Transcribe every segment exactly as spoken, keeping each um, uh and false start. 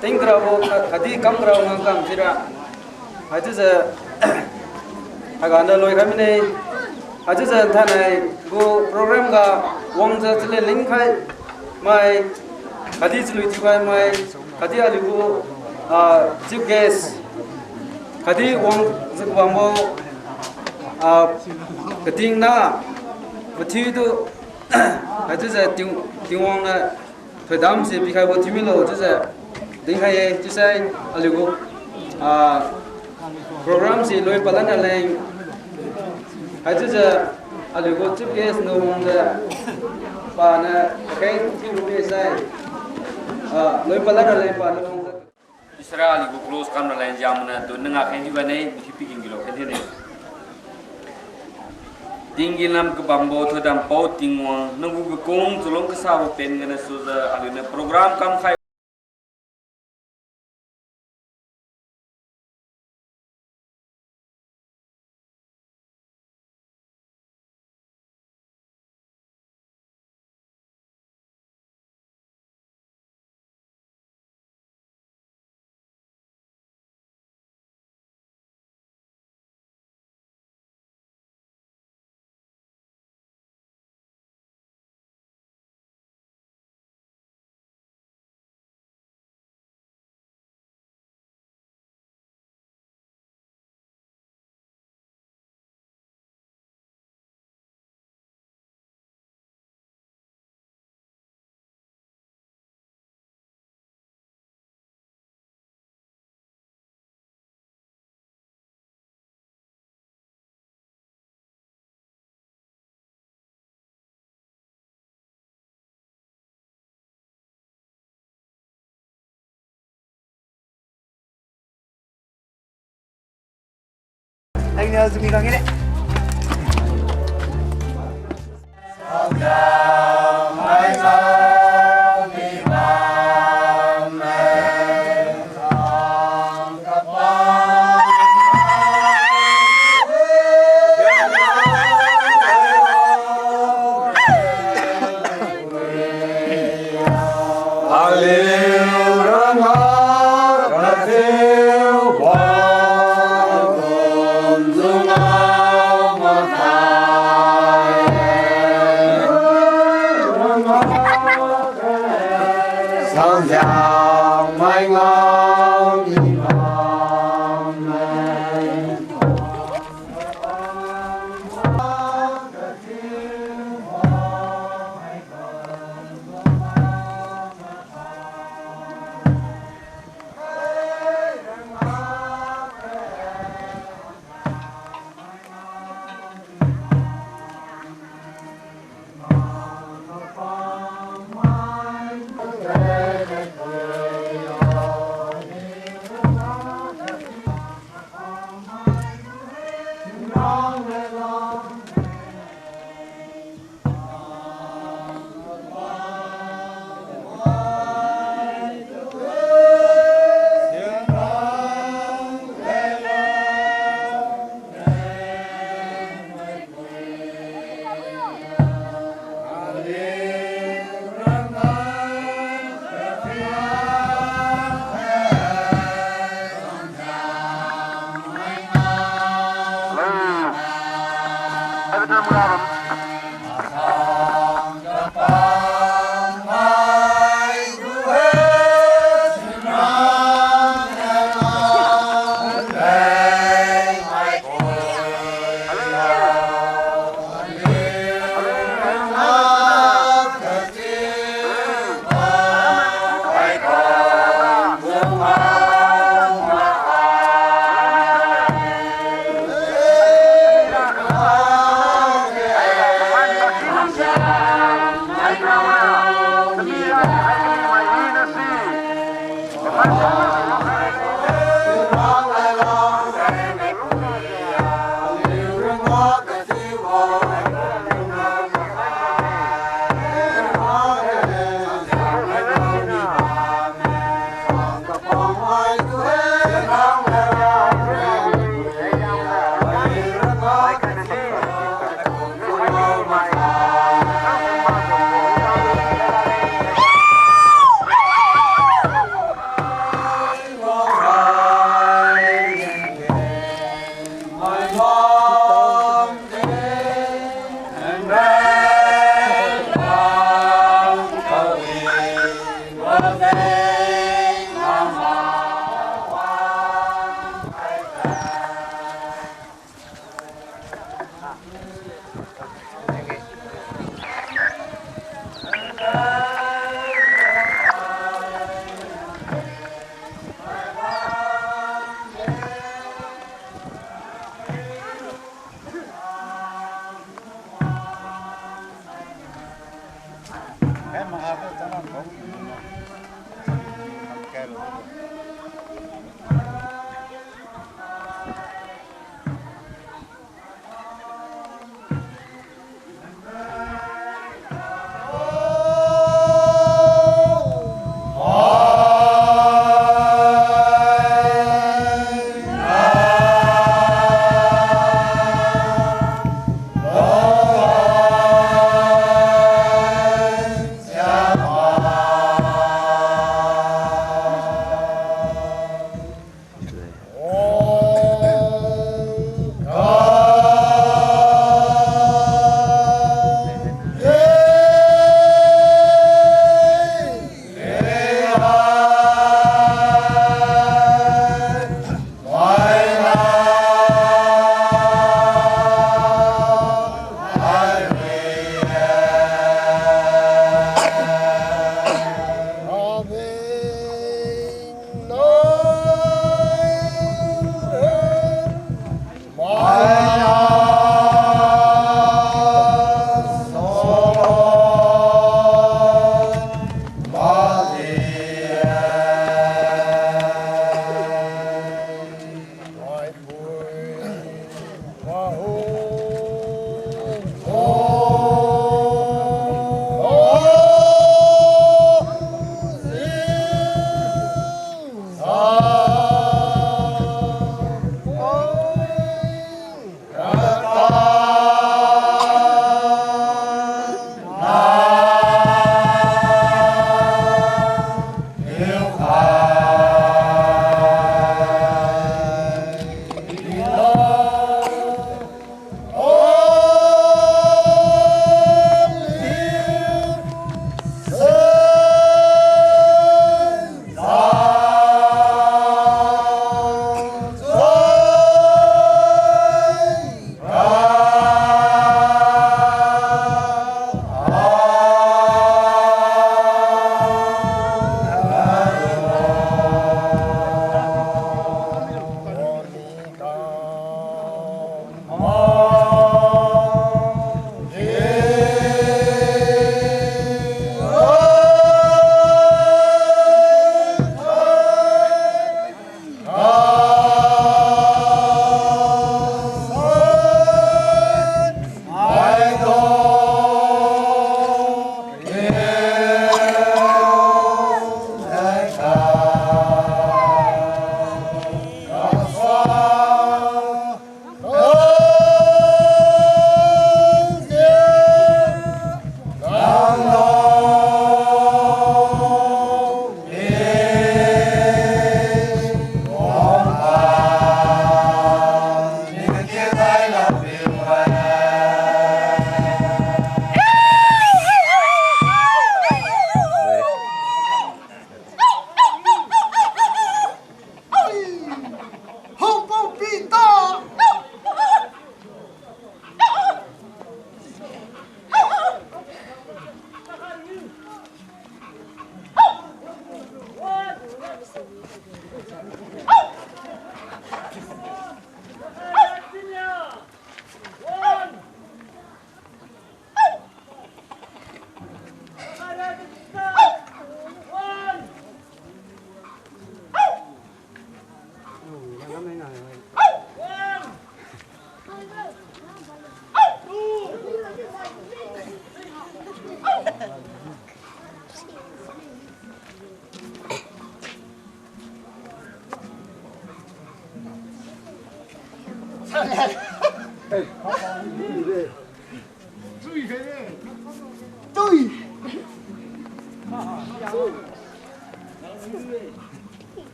Tingkarabo ka-, khatdi kamkarabo ngangkam sira. Haichiujiu, haiga na loikhai mine. Haichiujiu thainai gu program ga wangjiu chaleng lingkhai mai, khatdi chalui thiukhai mai, khatdi aliu gu, ah, chief guest, khatdi wangjiu kabambo, ah, kating na, mathiutu, haichiujiu Ting, Tingwang niu thoidam se pikhaibo thiumilo chiujiu dinkhai-e chiusai aliu gu, ah, program se loi palan raleng. Haichiujiu aliu gu chief guest nu wangjiu paniu kakheng thiu lu-e sai. Ah, loi palan raleng paniu wangjiu. Chiusai aliu gu close kam raleng jam maniu tu nang akheng thiu bane, mathiu piking kilo khen thiune. Tinggi lam kabambo thoidam pao Tingwang, nang gu kakung chalung kasabo pen gana sujiu aliuniu program kamkhai.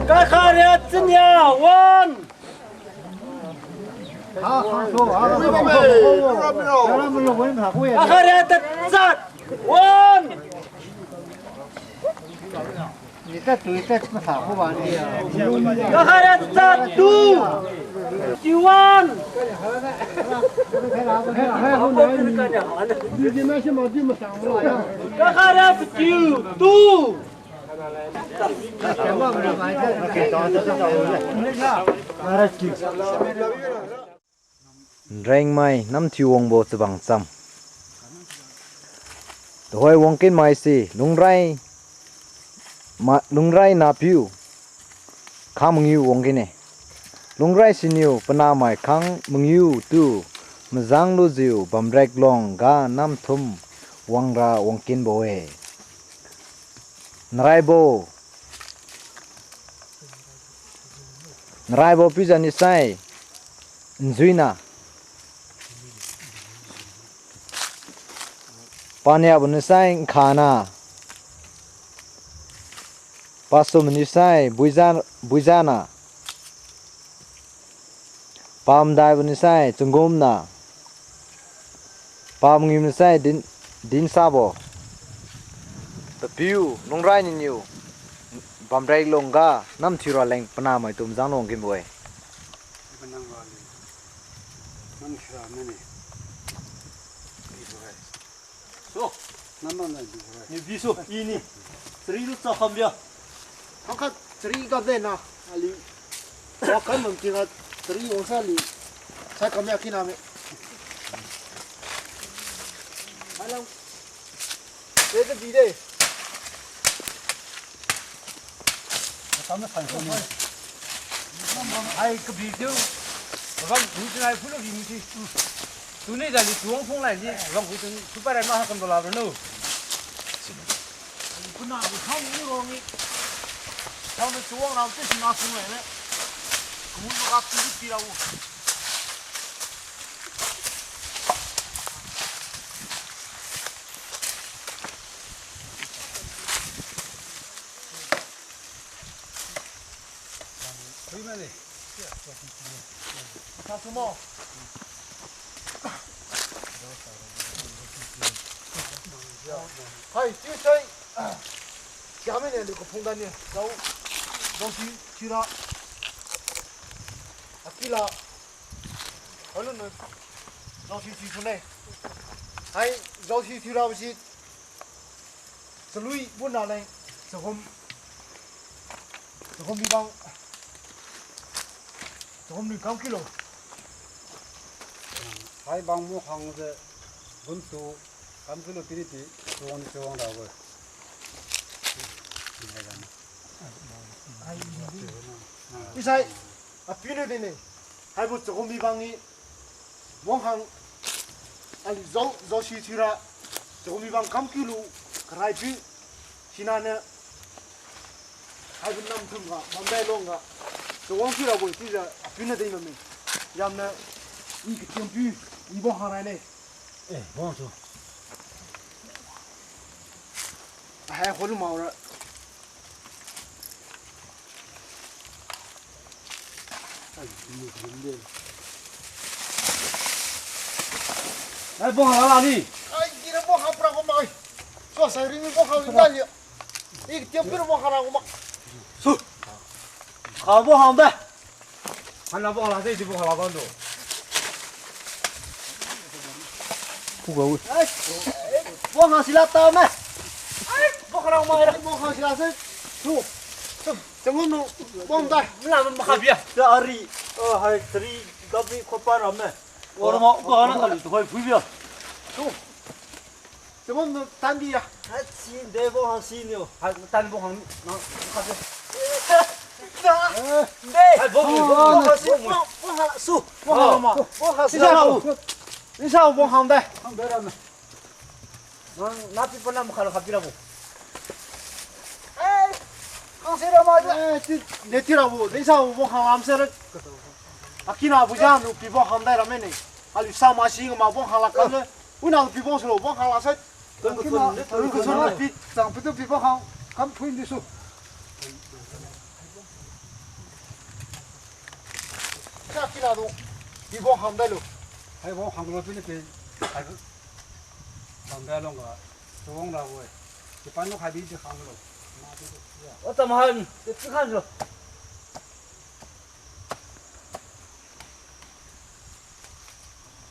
Kakharia chinia, one. Kakharia tachat, one. Kakharia tachat, two. Fifty-one. Kakharia fifty-two. Nrengmai namthiu wangbo chabang cham. Tuhoi wangkinmai se lungrai ma, lungrai napiu kha mangiu wangkin-e. Lungrai siniu panamai khang mangiu tu majang lujiu bamrek lungga namthum wangra wangkinbo-e. Naraibo. Naraibo piujiu nisai njuina. Paniabo nisai nkhana. Pasum nisai buija, buijana. Pamdaibo nisai chungumna. Pamngiu nisai din, dinsabo. Papiu lungrai niniu bamrek lungga namthiu raleng panamai tu majang lungkinbo-e. So, niu bisu, ini. Chari lu chakham bia. Hangkhat chari ga dena, ali. Wakan bam tingga chari wangsa li. Sai kamya kiname. Halang. Dede bide. Ai kabi tiu. Bang gu tinai phulo bi misi. Tuni dali tuang phung lai ji. Bang gu tin super ai ma hakam dola ranu. Kuna gu thang ni rong ni. Thang ni tuang lam tu sina phung lai le. Kumu ga tu ti rau. Hai, chiusai. Siamai ne lu kaphung dan ni. Zao, zao si, sira. Akila. Alun na. Zao si, si sune. Hai, zao si, sira si. Chalui buna leng, chagum, chagum mi bang, chagum mi kam kilo. Hai bang mo khang je, guntu, kam kilo piriti, chuang ni chuang da we. Isai, apiu niu din ne, haibo chagum mi bang ni, Wangkhang, ali zao, zao si thira, chagum mi bang kam kiulu, karai pi, sinaniu, haibo nam thum ga, bamdai long ga, chawang thira boi, chiujiu, apiu niu dei mami. Yamna, i katiam pi, i wangkhang rai ne. Eh, wang su. Hai, kholu mau ra. Ai, bong hala la ni. Ai, kira bong hapra ko mai. So, sai ring bong hala la ni. Ik tiap pir bong hala ko ma. Su. Kha bong ham da. Hana bong hala sai, si bong hala bang do. Ku ga u. Ai, bong ha sila ta ma. Ai, bong hala ma ra, bong ha sila sai. Su. Su. Changum nu bong da. Mla ma kha bia. Ya ari. Oh, hai three gabi khopa ra me. Ora ma ko na kali to khoi phui bia. Tu. Changum nu tan di ya. Hai si de bo hang si niu. Hai tan bo hang na kha de. Da. De. Hai bo bo hang si bo bo hang su. Bo hang ma. Bo hang si. Ni sa bo hang de. Hang de ra me. Nang napi pa nam khala khapi rabo. Eh, kang se rama ja. Eh, ti, ne ti rabo. Dei sa bo khang lam se ra. Akina bu ja nu pi bo khang dai rame ne. Ali sa ma si ma bo khang la kam le. Wi na pi bo su lo bo khang la sai. Tun ku tun, tun ku tun pi. Sang pi tu pi bo khang kam phui di su. Kina du. Pi bong kham dai lu. Hai bong kham lu pi ni pi. Hai bong dai long ga. Chuang ra we. Pi pan lu hai bi di kham lu. O, tam han. Ti kham lu.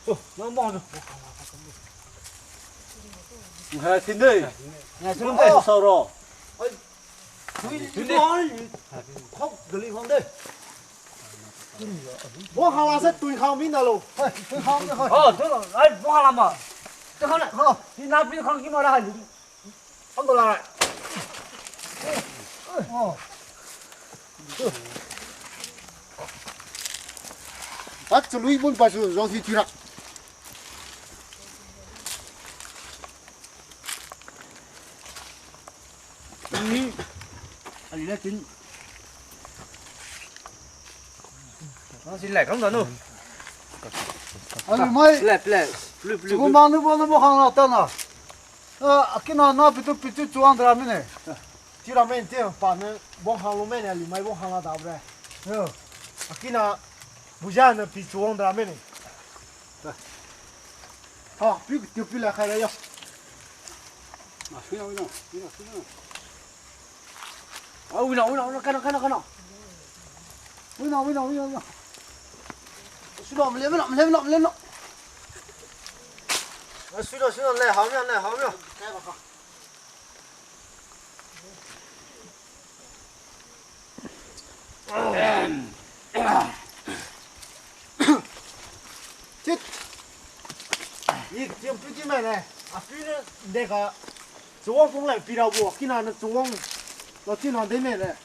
Su, nang bong su. Hai, sin de. Ngai sin de. Sao ro. Ai. Tui, tui, tui. Khok gali kham de. Bong kham la se tui kham mi na lo. Hai, tui kham de, hai. O, tu, ai, bong kham la ma. Tu kham na. Ha. Ti na pi kham ki ma ra hai. Kham la. O. Pat chalui bun pa su zong si tira. Ni. Ali la tin. Nang sin lai kam da nu. Ali mai. Play, play. Play, play, play. Chugum bang nu bo nu bo khang la ta na. A, akina na pitu pitu chuang dra mine. Tira men ti pa ne bong khang lu mine, ali mai bong khang la da bre. Yo. Akina buja ne pi chuang dra mine. Ha, pi tiu pi la khai ra yo. Ah, wina, wina, wina, wina. Ah, wina, wina, wina, kana, kana, kana. Wina, wina, wina, wina. Sulo, mle, mle, mle, mle, mle. Ah, sulo, sulo, le, hao myo, le, hao myo. Tit. Ni tiam pi ti mai le. A pi ne de ka. Chuang phung le pi ra bo. Kina na chuang. Lo ti na de mai le.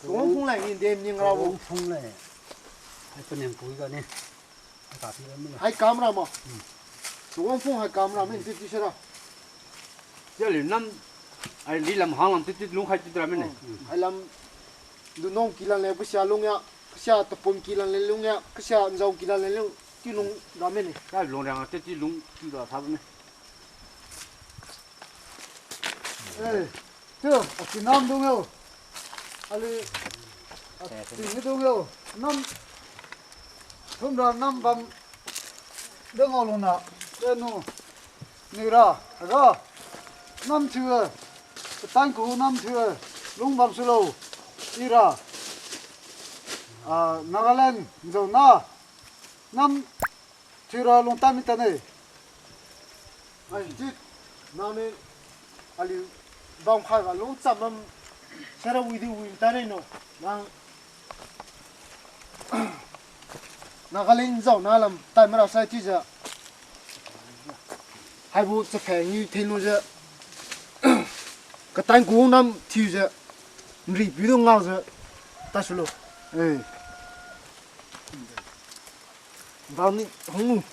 Chuang phung le ni de ning ra bo. Chuang phung le. Hai paniang pui ga ni. Hai kam ra ma. Chuang phung hai kam ra min ti ti sera. Tia liu nam, ai, li lam hang lam tit tit lung khai tit ra mine. Hai lam, lunong kilan le, kasia lung ya, kasia tapum kilan le lung ya, kasia nzau kilan le lung, ti lung ra mine. Kai lung riang tit tit lung ti ra sa mine. Eh, tu, akinam dung yo. Ali, ating dung yo. Nam, thumra nam bam, dengao lungna, tenu, nira, aga, nam thiu, katan ku nam thiu, lung bam sulo, ira, ah, Nagaland, nzau na, nam, Thiura lungtan mi tane. Ai, jit, nang ni, aliu bam khai ga lung cham bam, sara wi di wi tane no. Nang, Nagaland zau na lam tai mara sai thiujiu. Haibo chapheng niu thenlujiu. Katan ku nam thiujiu. Nripiu du ngaojiu. Tasulo. Eh. Bam ni hung.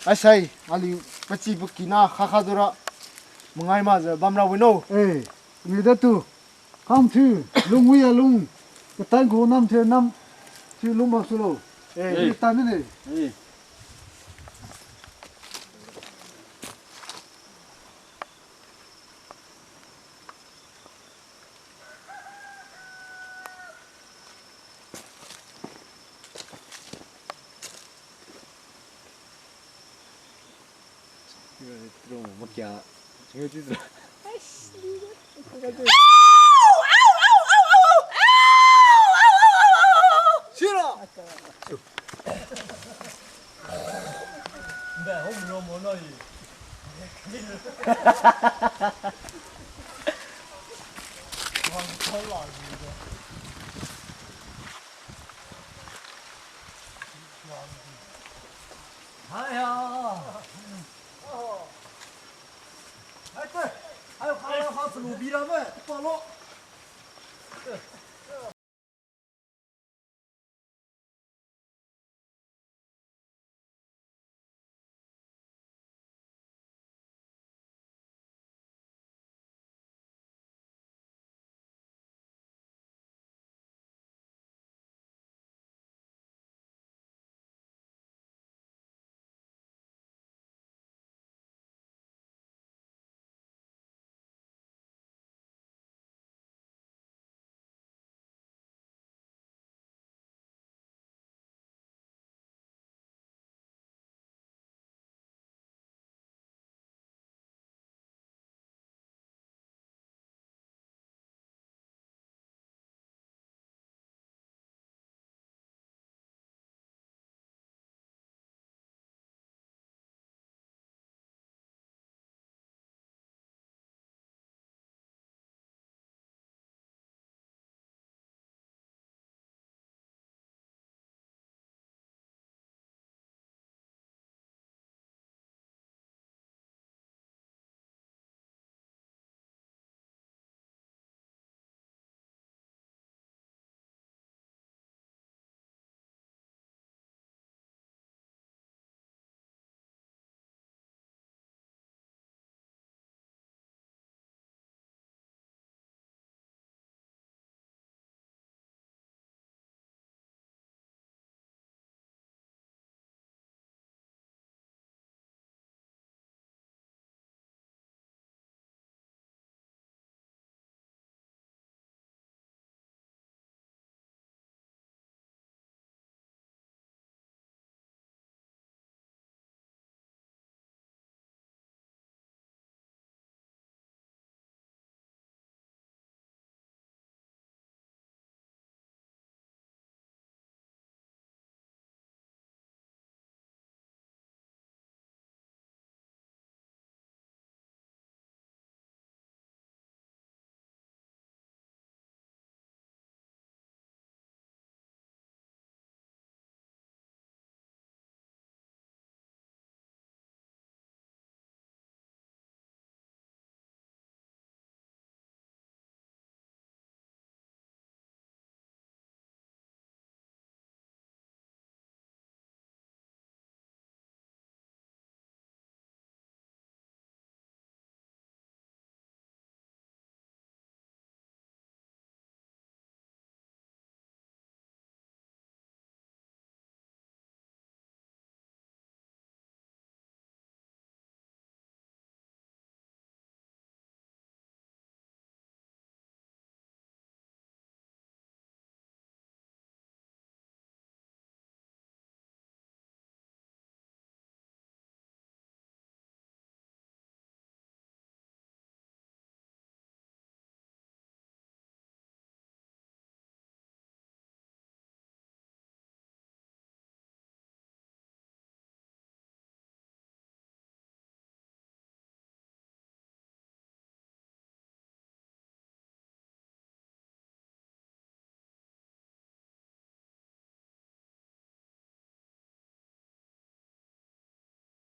Asai, aliu pachi pakina khakha dura. Mangai majiu bamra wino. Eh, ni da tu. Kham thiu, lung wi alung. Katan ku nam thiu nam. Thiu lung bam sulo. Eh, eh. Ni tan ni. Eh.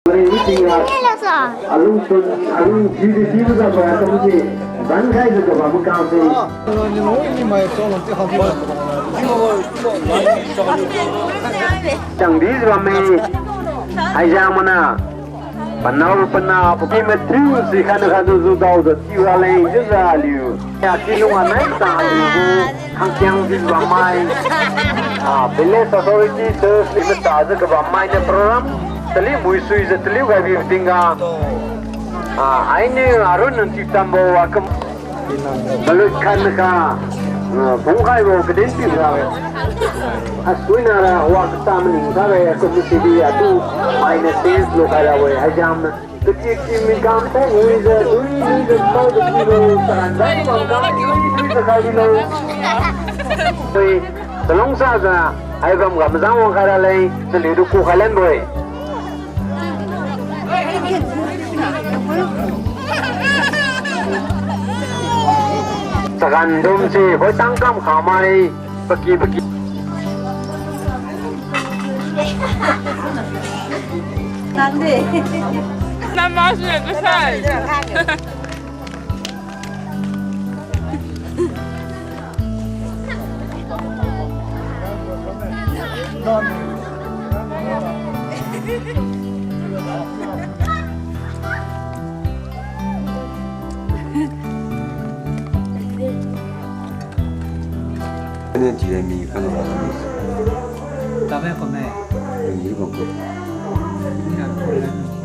Mari tingga alung tun, alung thiu di thiu ga ba kam si, ban khai ga ba makang si. Chang di bamme, haijang mana. Panao pana, papi mathiu si khan khan du zu dao za thiu ra leng, chiujiu aliu. Ya, chi lung anai ta aliu gu khangkiang di bammai. Ah, village authority, church, i mata jiu ga bammai niu program. Tali mui sui jiu taliu gai bi tingga. Ah, ainiu arun nang chi tambo wa kam. Malut khan ka, ah, phungkhaibo kadin pi ra. Asuina ra wa kata maning kha ra, kum si di atu, minus ten lo khai ra we, haijam na. Kati ki mi kam pa wi za, dui, dui za, pa za ki lo, taran za, bam kam, dui, dui za khai di lo. Dui, talong sa za, hai bam kam zang wang khai ra leng, naliu du ku khai lan boi. Chagan dum si, khoi tang kam khamai, paki, paki. Nande. Nama sui kusai. Ani ti mi kan ra mi. Kame kame. Ni ko ko. Ni ko ko. Ni ko ko.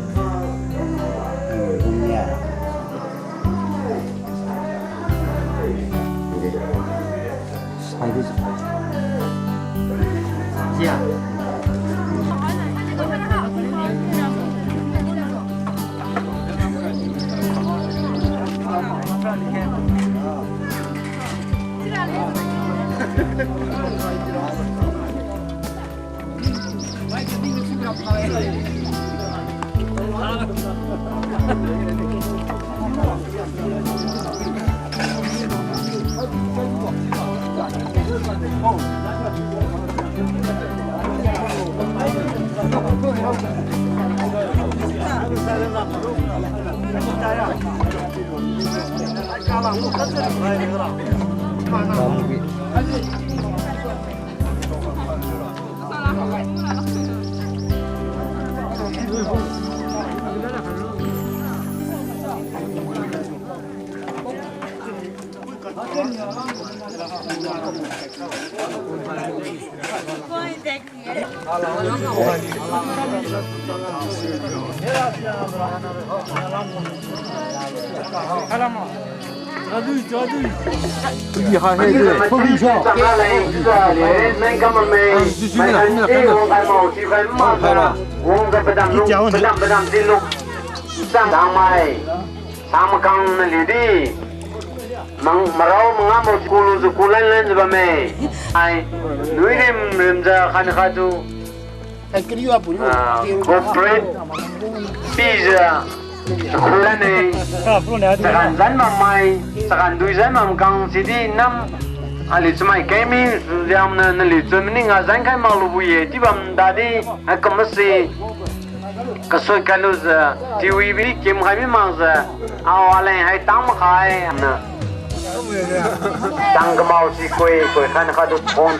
Sang makang naliu di. Mang, marao mangam bo kulu jiu kulan lan jiu bamme. Ai, nui rim rim jiu khan kha tu. Ah, cooperate pijiu. Kulan ne. Chagan zan bammai, chagan dui zan bam kang sidi nam. Aliu chamai kemi, yamna naliu chun maning a zan khai mak lubo ye, di bam dadi, hai kamasi. Kasui kalujiu, tiwi bi kim khai mi makjiu, awa leng hai tang makhai, na. Tang kamao si koi, koi khan kha du phone.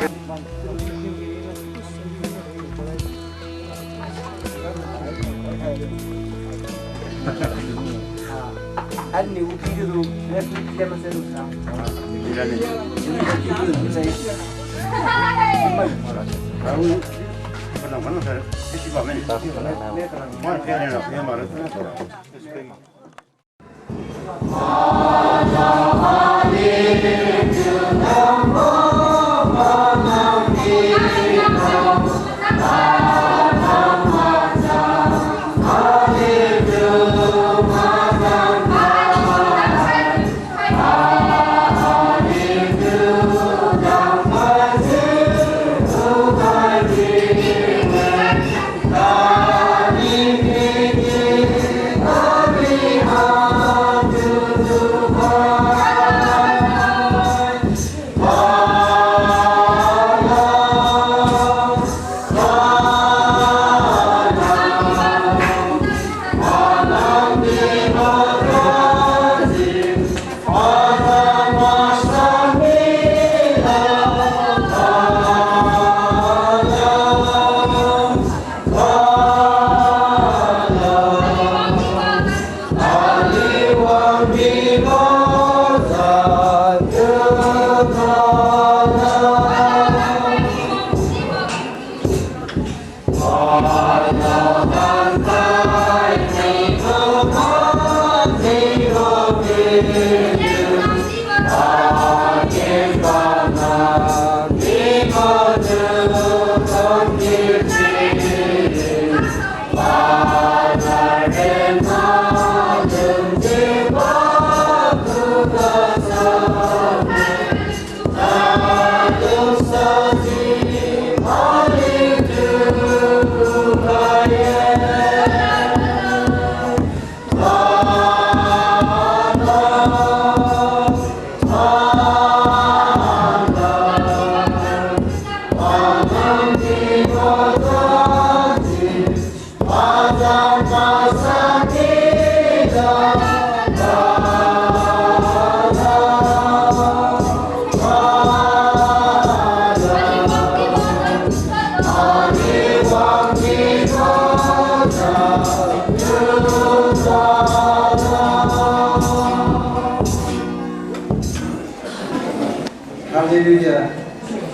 Hallelujah.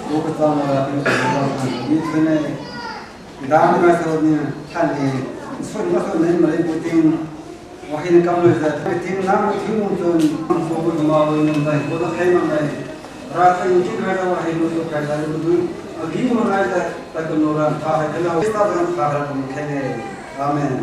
Bo kachang wara ting kachang wara ting ni thune. Dam ni mai so ni thani. Sun ma so ni mari puting. Wahina kam lui za ting nam ting mun tun. So bu ma lui nang dai. Bo na khai nang dai. Ra ting ting ra wahina so kai dai bu du. Agi mo nai za ta kam lo ran ta hai kala. Sa ran ta ran kam khai ne. Amen.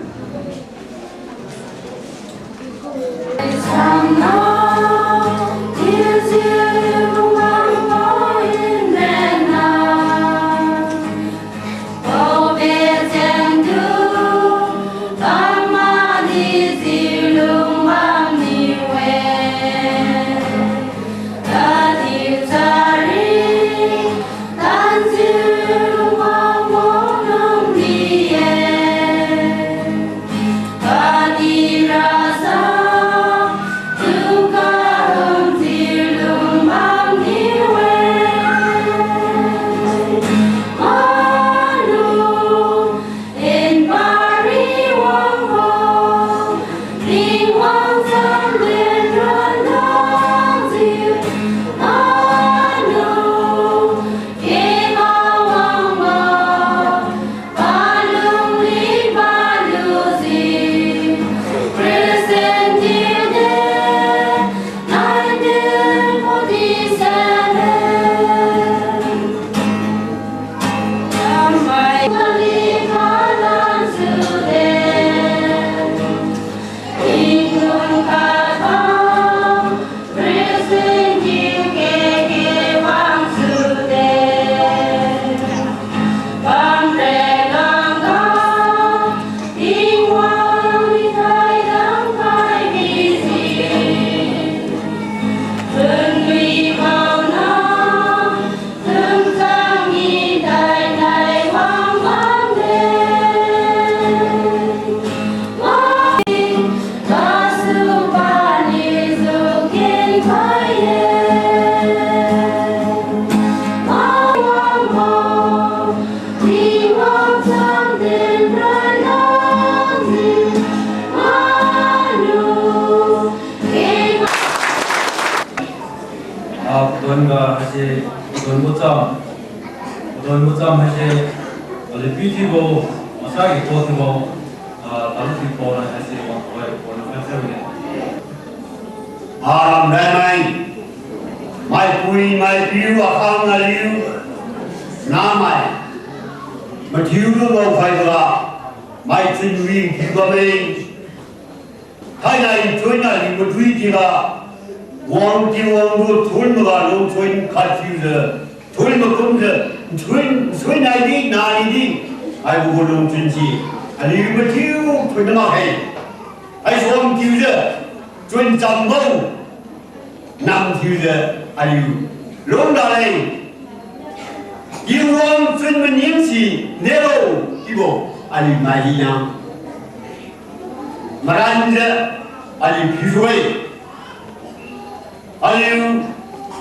Ah, padon ga haise, padon bocham. Padon bocham haise, aliu pi thiubo, masa gi ko thiubo, ah, talu thiubo na haise, wang koi ko na kan sa ne. Aram rai mai, maipui, maipiu, akhang aliu, namai, mathiu lu lo khai ga, mai chun wi thiu ga mai, Thainai chun aliu madui thiuga, wang thiu wang lu thun maga lungchun khat thiujiu, thun makumjiu, thun, thun nai di, nai di, haibo gu lungchun si, aliu mathiu thun na makge. Hai som thiujiu, chun chambo, nam thiujiu, aliu lung daleng. Tingwang chun maning si, nelo, chiubo, aliu mai hina. Maranjiu aliu phiu-e. Aliu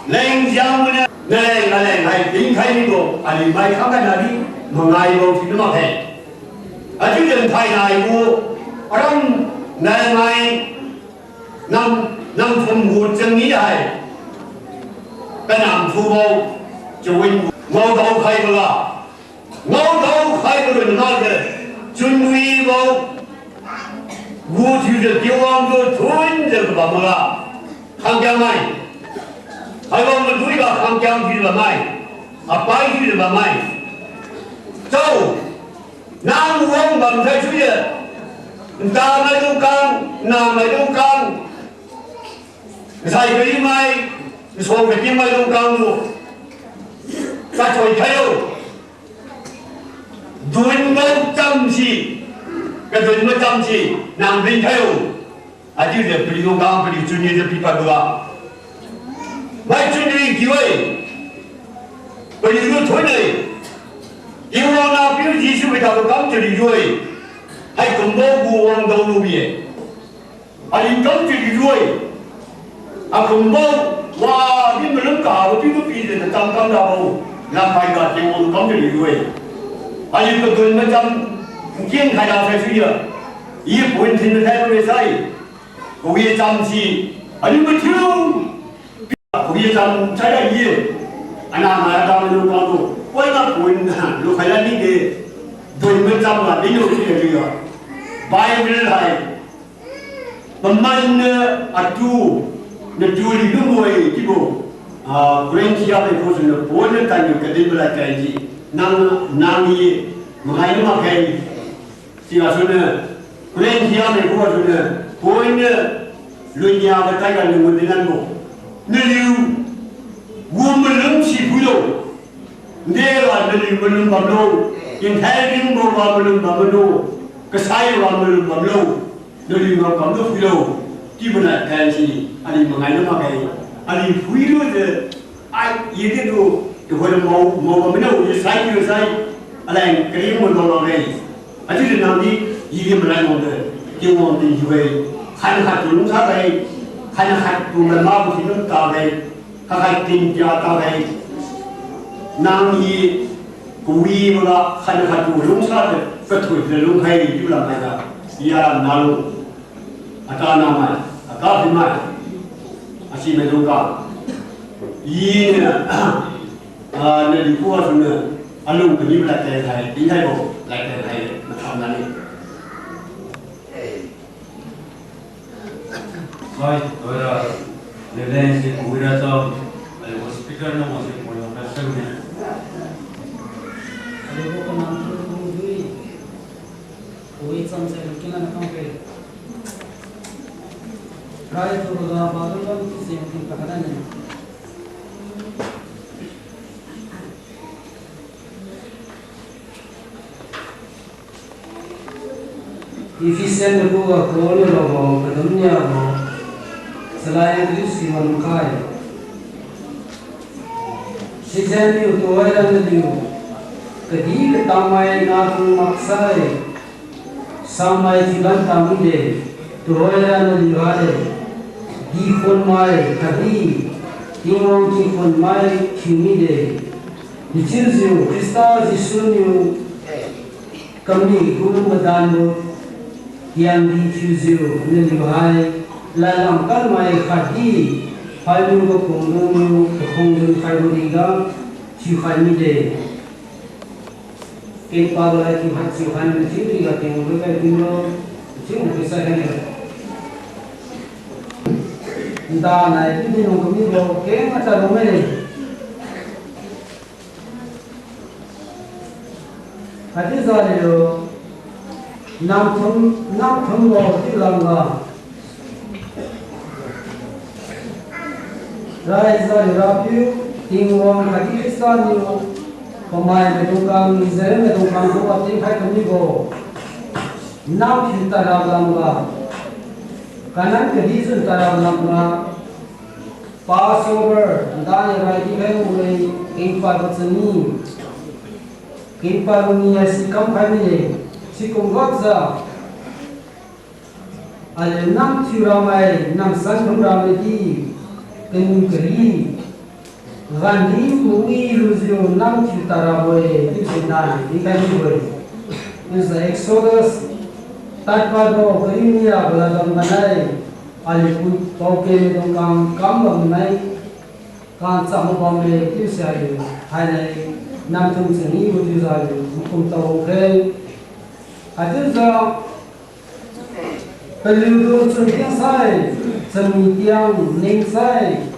lengjiang mane, naleng naleng hai tingkhai mibo, aliu mai khangkhat nadi, mangaibo thiu makge. Achiujiu thainai gu, aram naleng nai, nam, nam thum gu changni hai. Kanam thubo, chawin ngaodao khaiboga, ngaodao khaibo lun makjiu, chunwibo gu thiujiu Tingwang gu thunjiu kabam maga, khangkiang mai. Haibo madui ga khangkiang thiujiu bammai, apai thiujiu bammai. Chao, nang wang bam sai suijiu, nta maidung kang, na maidung kang, nsai kariu mai, nsuang katim maidung kang lu, kachoi khailo. Dunbo chamsi, kadunbo chamsi, nang rin khailo. Achiujiu paliu kang paliu chunwijiu pipadboga, mai chunwi kiu-e. Paliu lu thun-e. Tingwang Nahpiu Jesu Khrista gu kam chariu-e. Haikumbo gu wangdao lu-e. Aliu kam chariu-e. Akumbo, wa, di malum kabo piu pijiu cham kam rabo, lamphai ga Tingwang kam chariu-e. Aliu kadun macham, nking khaira sai suijiu, i pun thin mathai bo le sai. Kawi chamsi, aliu mathiu, kawi cham saira ye. Anahmai atam lu kangtu, poina pon, lukhai la ni de, dui macham ga, di lu si de ga. Bible hai, paman niu atu, natu li lu moi, chiubo, ah, Korinthia mai gu suniu, Paul niu tadniu kadin malai kai ji, nang, nang i, mangai lu makai, Siga suniu, Korinthia mai gu suniu, Paul niu, lunia ga taiga niu ngun dinanbo. Naliu, gu malum si phuilo. Nde ga naliu malum bamlo. Inthai ringbo ga malum bamlo. Kasai ga malum bamlo. Naliu ga kamlo phuilo. Chiubo nai kan si, aliu mangai lu makge. Aliu phuilu de, Ai, i di tu, tuhoi mao, mao ga mino, i sai, i sai, alai kari mo lo lo rei. Aji di nang di, i di malai mo de, Tingwang di i wei, khan khat tu lungsa rei, khan khat tu malai mo si lung ta rei, khat khat tin tia ta rei. Nang i, kawi mala, khan khat tu lungsa de, kathui de lung hai, i lam hai da, i lam na lu. Ata namai, ata dimai, asi maidung ka. Iniu, ah, naliu khuga suniu, alung kani ladkeng hai, dinkhaibo, ladkeng hai, matham nani. Hai, ora, leleng si kuira cham, aliu speaker na mo si mo yong ka seng ne. Aliu ko kanam tu kung dui. Ui, cham sai lu kina na kang pe. Rai tu ga ba lu lam tu sai lu kin pa ka da ne. Ephesian na gu ga Paul niu rabo kadam nia bo. Salai English si wan kai. Sijiu niu tuhoira naliu, kadih katamai natu maksai, samai thiulan tamide, tuhoira naliu rade, dikhunmai khatdi, Tingwang kikhunmai thiumide. Dechiujiu Khrista Jesu niu kamni gu madanbo tiandi thiujiu naliu hai, ladlam kanmai khatdi, phaimiu ga kumdung niu kakhung dun khaibo riga thiukhai mide. Kengpa ga thiukhai, thiukhai mide chiu riga kenglu kai dinlo, chiu mide sai khai ne. Nda nai di di nung kami lo, keng mata lo me. Haichiujiu aliu, namthum, namthum lo chiu lamga. Raijiu aliu Rapiu Tingwang khatdi Khrista niu, pamai maidung kang, Israel maidung kang khuga tingkhai kamibo. Namthiu tadra lamga. Kanan kadi jun tadra lamga. Passover, nda ni rai di khai gu-e, kengpa gu chani. Kengpa gu ni haisi kamkhai mide, sikum gapjiu. Aliu namthiu ramai, namsan thum ramai di, kaniu kari. Gandi mawi lujiu namthiu tadrabo-e, chiusi nai, dinkhai mibo-e. Chiujiu Exodus, tadpadbo, kariu nia ga ladam manai, aliu pui paoke maidung kang kam bamnai, kang cham bamme, chiusi aliu, hainai, namthum chani gu chiujiu aliu, makum tao khe. Haichiujiu, paliutu chun tiang sai, chami tiang ning sai,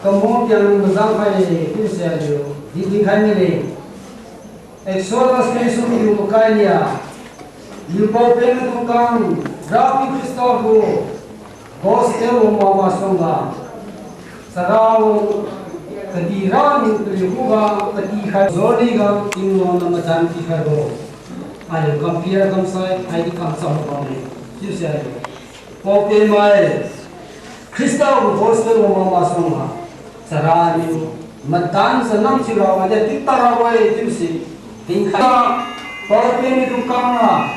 kamo tiang mazang khai-e, chiusi aliu, di dinkhai mide. Exodus kariu sumkiu makai nia, liu paope maidung kang, Rapiu Khrista gu, gospel wan masuangga, chara kadihra niu paliu khuga katikhai joliga Tingwang niu madan pikhaibo. Aliu compare kamsai, haidi kamcham bamme, chiusi aliu. Paope mai, Khrista gu gospel wan masuangga, chara niu, madan sa namthiu rabo-e, di tadrabo-e, chiusi. Dinkhai, paope maidung kang a,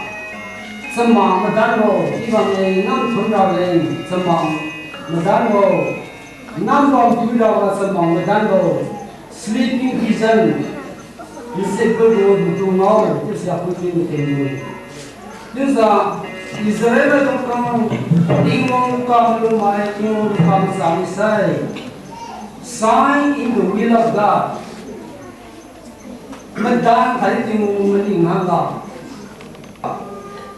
chamang madanbo, chiubamme namthum raleng, chamang madanbo, nambam tui raga chamang madanbo, sleeping vision, nsibo gu matu ngao, chiusi apui pi mating-e. Chiujiu, Israel maidung kang, Tingwang kam lumai, Tingwang kam cham sai. Sign in the will of God. Madan khai Tingwang maning hangga.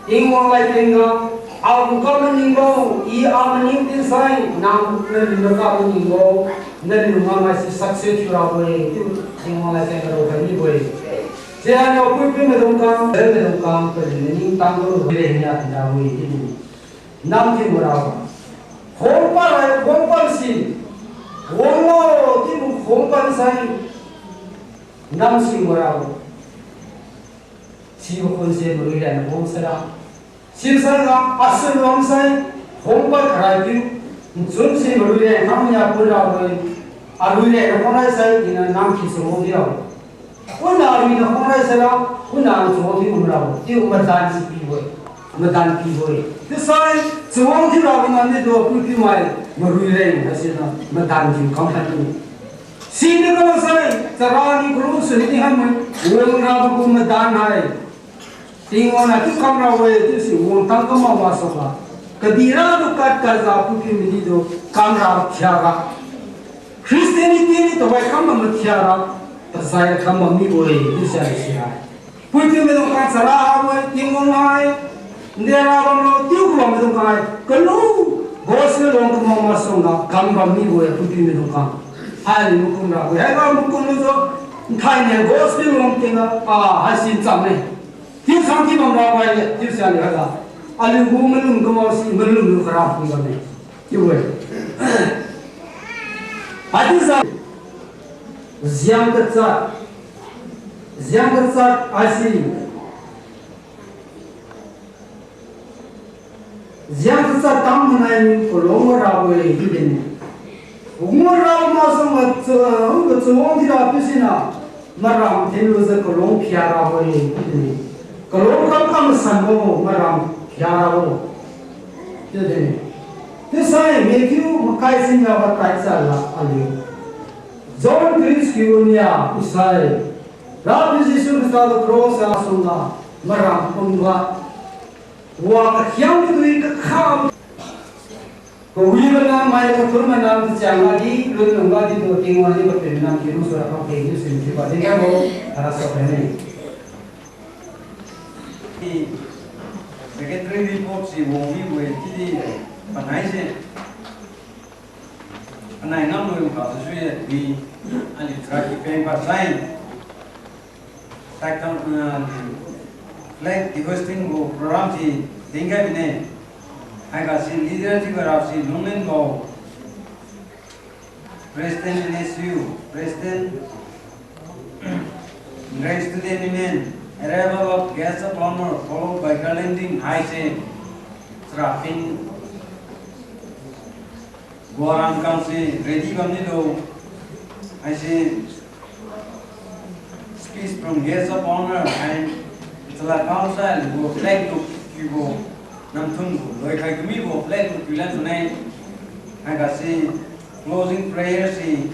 Tingwang lai tingga, agu ka maning lo, i a maning din sai, nang naliu na ka maning lo, naliu ngamai si success thiurabo-e, chiu Tingwang lai tingga rao khai mibo-e. Sira niu pui pui maidung kang, maidung kang, paliu ningtang lo, re nia tingga wi, chiu. Nam thiu marabo. Khongpa rai, khongpa si. Wanglo, chiu khongpa sai. Nam si marabo. Sibo khun se marui len khong sara. Sibo sara, asun wang sai, khongpa kharai piu, nchun si marui len khang nia pun rabo-e, arui len khong rai sai, ina nam ki sungwang di rabo. Pun arui na khong rai sara, pun na sungwang di um rabo, chiu madan si pibo-e, madan pibo-e. Chiusai, sungwang di rabo ngamdi tu, pui piumai, marui len, haisina, madan si khang khan ni. Siniu kasai, chara ni kru suni di khan mai, wang rabo gu madan hai. Tingwang niu chiu kam rabo-e, chiu si wang tang kam ma suangga. Kadihra tu kat kaza pui piu midi tu kam ra thiara. Christianity ni tawai kam ma mathiara. Tazai kam ma mibo-e, chiu sia di sira. Pui piu maidung kang chara habo-e, Tingwang hai. Ndera bamlo chiu ku bammaidung kang hai. Kalu, gospel wang kam ma suangga kam bam mibo-e, pui piu maidung kang. Hai ni makum rabo-e, haiga makum lujiu, nthai niu gospel wang tingga, ah, haisi ncham ne. Chiu sang chiu bam rabo-e, chiu sia ni haiga. Aliu gu malum kamao si malum lu khara pui bamme. Chiu-e. Haichiujiu, jiang kachat, jiang kachat haisi. Jiang kachat tang manai niu kalung rabo-e hidin. Kalung rabo masuangga, kachuang dira piu sina, maram thinlujiu kalung phia rabo-e hidin. Kalung kam kam masanbo maram phia rabo. Chiu din. Chiusai Matthew makai singga ba tai chala aliu. John three six nia, isai. Rapiu Jesu Khrista tu cross ga sungga maram pumga. Wa kakhiang kadui kakha. Kawibo na mai kathun mana chiangga di, lunlungga di tu Tingwang di papin nam kilu sura kang peng di sin thiuba di kabo, ara sa pene. Secretary report si wang mibo-e chiudi, panai se. Anai namlui kha sui-e di, aliu chara kipeng pasai. Taikam, ah, flag hoisting gu program si dinkhai bine. Haiga si leader thiuga rasi lunglen bo. President N S U, President, Student Union, arrival of guest of honor, followed by garlanding haise. Chara ping Guarang kangse ready bamniu lo. Haise speech from guest of honor hai chalad pao sai aliu gu flag tu kiubo namthun gu loikhai kamibo flag tu kiulan sune. Haigase closing prayer se